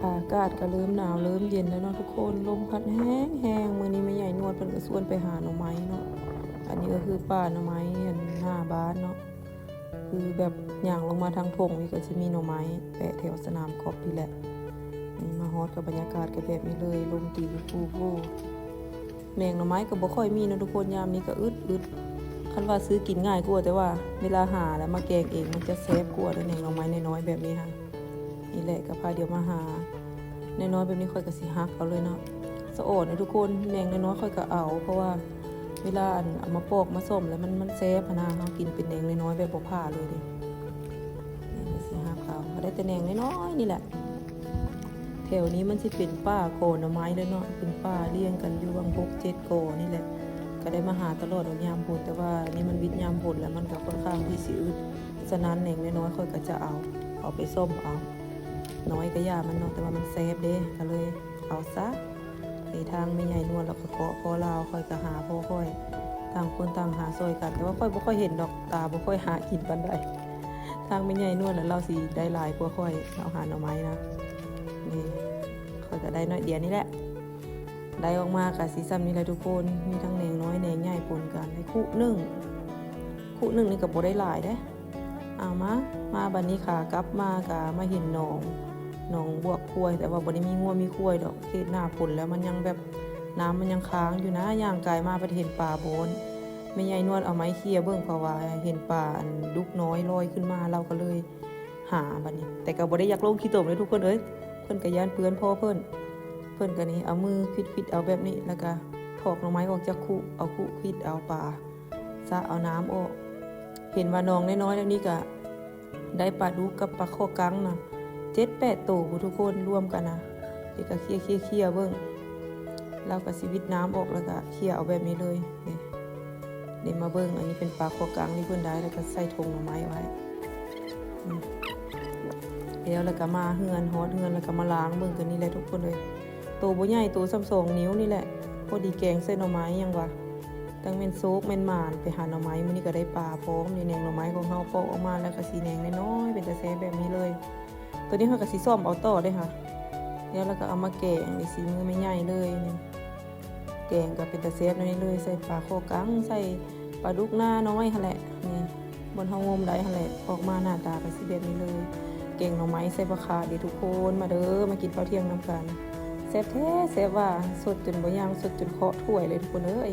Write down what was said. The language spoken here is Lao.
ອາກາດກໍເລີ່ມໜາວເລີ່ມເຢັນແລ້ວເນາະທຸກຄົນ, ລົມພັດແຮງໆ. ມື້ນີ້ແມ່ໃຫຍ່ນວນເພິ່ນກໍຊວນໄປຫາໜໍ່ໄມ້ເນາະ. ອັນນີ້ກໍຄືປ່າໜໍ່ໄມ້ອັນໜ້າບ້ານເນາະ, ຄືແບບຍ່າງລົງມາທາງທົ່ງນີ້ກໍຊິມີໜໍ່ໄມ້ແປະແຖວສະໜາມກອບນີ້ແຫຼະ. ນີ້ມາຮອດກໍບັນຍາກາດກໍແບບນີ້ເລີຍ, ລົມຕີຢູ່ພູ. ແໜງໜໍ່ໄມ້ກໍບໍ່ຄ່ອຍມີເນາະທຸກຄົນ, ຍາມນີ້ກໍອຶດໆ. ຄັນວ່າຊື້ກິນງ່າຍກວ່າ, ແຕ່ວ່າເວລາຫາແລ້ວມາແກງເອງ ມັນຈະແຊບກວ່າເດີ້ ແໜງໜໍ່ໄມ້ນ້ອຍໆແບບນີ້ຫັ້ນ. ນີ້ແຫຼະ ກໍພາດຽວມາຫານ້ອຍໆແບບນີ້, ຂ້ອຍກໍຊິຫັກເອົາເລີຍເນາະ. ສະອອນເນາະທຸກຄົນ, ແໜງນ້ອຍໆຂ້ອຍກໍເອົາ, ເພາະວ່າເວລາອັນເອົາມາປອກມາສົ້ມແລ້ວ ມັນ ມັນແຊບຫັ້ນນະ. ເຮົາກິນເປັນແໜງນ້ອຍໆແບບບໍ່ຜ່າເລີຍເດ້. ນີ້ກໍຊິຫັກເອົາ, ກໍໄດ້ແຕ່ແໜງນ້ອຍໆນີ້ແຫຼະ. ແຖວນີ້ມັນຊິເປັນປ່າກໍໜໍ່ໄມ້ເລີຍເນາະ, ເປັນປ່າລຽງກັນຢູ່ຫວ່າງຫົກເຈັດກໍນີ້ແຫຼະ. ກໍໄດ້ມາຫາຕະຫຼອດດອກຍາມຝົນ, ແຕ່ວ່ານີ້ມັນວິດຍາມຝົນແລ້ວ ມັນກໍຄ່ອນຂ້າງທີ່ຊິອຶດ. ສະນັ້ນແໜງນ້ອຍໆຂ້ອຍກໍຈະເອົາ ເອົາໄປສົ້ມເອົາ. ນ້ອຍກໍຢ່າມັນເນາະ, ແຕ່ວ່າມັນແຊບເດ້, ກໍເລີຍເອົາຊະ. ໄປທາງແມ່ໃຫຍ່ນວນ ແລ້ວກໍເຄາະພໍລາວ, ຂ້ອຍກໍຫາພໍຂ້ອຍ, ຕ່າງຄົນຕ່າງຫາຊ່ອຍກັນ. ແຕ່ວ່າຂ້ອຍບໍ່ຄ່ອຍເຫັນດອກ, ຕາບໍ່ຄ່ອຍຫາກິນປານໃດ. ທາງແມ່ໃຫຍ່ນວນລະ ລາວຊິໄດ້ຫຼາຍກວ່າຂ້ອຍ, ລາວຫາໜໍ່ໄມ້ນະ. ນີ້ ຂ້ອຍກໍໄດ້ໜ້ອຍດຽວນີ້ແຫຼະ, ໄດ້ອອກມາກໍຊິສ່ຳນີ້ແຫຼະທຸກຄົນ. ມີທັງແໜງນ້ອຍແໜງໃຫຍ່ປົນກັນ. ໄດ້ຄຸໜຶ່ງ, ຄຸໜຶ່ງນີ້ກໍບໍ່ໄດ້ຫຼາຍເດ້. ເອົາມາ ມາບັດນີ້ຂາກັບມາກໍມາເຫັນໜອງ, ໜອງບວກຄວາຍ, ແຕ່ວ່າບໍ່ໄດ້ມີງົວມີຄວາຍດອກ. ເຂດໜ້າຝົນແລ້ວ ມັນຍັງແບບ ນ້ຳມັນຍັງຄ້າງຢູ່ນະ. ຍ່າງກາຍມາ ບັດເຫັນປາບອນ. ແມ່ໃຫຍ່ນວນເອົາໄມ້ເຄ່ຍເບິ່ງ, ເພາະວ່າເຫັນປາອັນດຸກນ້ອຍລອຍຂຶ້ນມາ, ລາວກໍເລີຍຫາບັດນີ້. ແຕ່ກໍບໍ່ໄດ້ຢາກລົງຂີ້ຕົມເລີຍທຸກຄົນເອີຍ, ເພິ່ນກໍຢ້ານເປື້ອນພໍ່ເພິ່ນ. ເພິ່ນກໍນີ້ ເອົາມືຂວິດໆເອົາແບບນີ້, ແລ້ວກໍຖອກໜໍ່ໄມ້ອອກຈາກຄຸ, ເອົາຄຸຂວິດເອົາປາ ສະເອົານ້ຳອອກ. ເຫັນວ່າໜອງນ້ອຍໆແນວນີ້ກະໄດ້ປາດຸກກັບປາຄໍ່ກັງນະ ເຈັດແປດໂຕພຸ້ນທຸກຄົນ ລວມກັນນະ. ເດັກກະເຄ່ຍໆເບິ່ງ, ລາວກະຊິຫວິດນ້ຳອອກ ແລ້ວກະເຄ່ຍເອົາແບບນີ້ເລີຍ. ນີ້ ນີ້ມາເບິ່ງ, ອັນນີ້ເປັນປາຄໍ່ກັງທີ່ເພິ່ນໄດ້ ແລ້ວກະໃສ່ຖົງໜໍ່ໄມ້ໄວ້. ອືມ ແລ້ວ ແລ້ວກະມາເຮືອນ, ຮອດເຮືອນແລ້ວກະມາລ້າງເບິ່ງ ໂຕນີ້ແຫຼະທຸກຄົນເອີຍ. ໂຕບໍ່ໃຫຍ່, ໂຕສ່ຳສອງນິ້ວນີ້ແຫຼະ, ພໍດີແກງໃສ່ໜໍ່ໄມ້ຫຍັງຫວາ. ຈັ່ງແມ່ນໂຊກແມ່ນໝານ ໄປຫາໜໍ່ໄມ້. ມື້ນີ້ກໍໄດ້ປາພ້ອມ, ນີ້ແໜງໜໍ່ໄມ້ຂອງເຮົາ ປອກອອກມາແລ້ວກໍຊິແໜງນ້ອຍໆ ເປັນຕາແຊບແບບນີ້ເລີຍ. ໂຕນີ້ເຮົາກໍຊິສ້ອມເອົາຕໍ່ເດ້ຫາ. ແລ້ວ ແລ້ວກໍເອົາມາແກງ ນີ້ສີມືແມ່ໃຫຍ່ເລີຍນີ້. ແກງກໍເປັນຕາແຊບແນວນີ້ເລີຍ, ໃສ່ປາຄໍ່ກັງ, ໃສ່ປາດຸກໜ້ານ້ອຍຫັ້ນແຫຼະ. ນີ້ ບ່ອນເຮົາງົມໄດ້ຫັ້ນແຫຼະ, ອອກມາໜ້າຕາກໍຊິແບບນີ້ເລີຍ. ແກງໜໍ່ໄມ້ໃສ່ຜັກຂາດເດ້ທຸກຄົນ, ມາເດີ ມາກິນເຂົ້າທ່ຽງນຳກັນ. ແຊບແທ້ແຊບຫວາ, ສົດຈົນບໍ່ຍັງ, ສົດຈົນເຄາະຖ້ວຍເລີຍທຸກຄົນເອີຍ.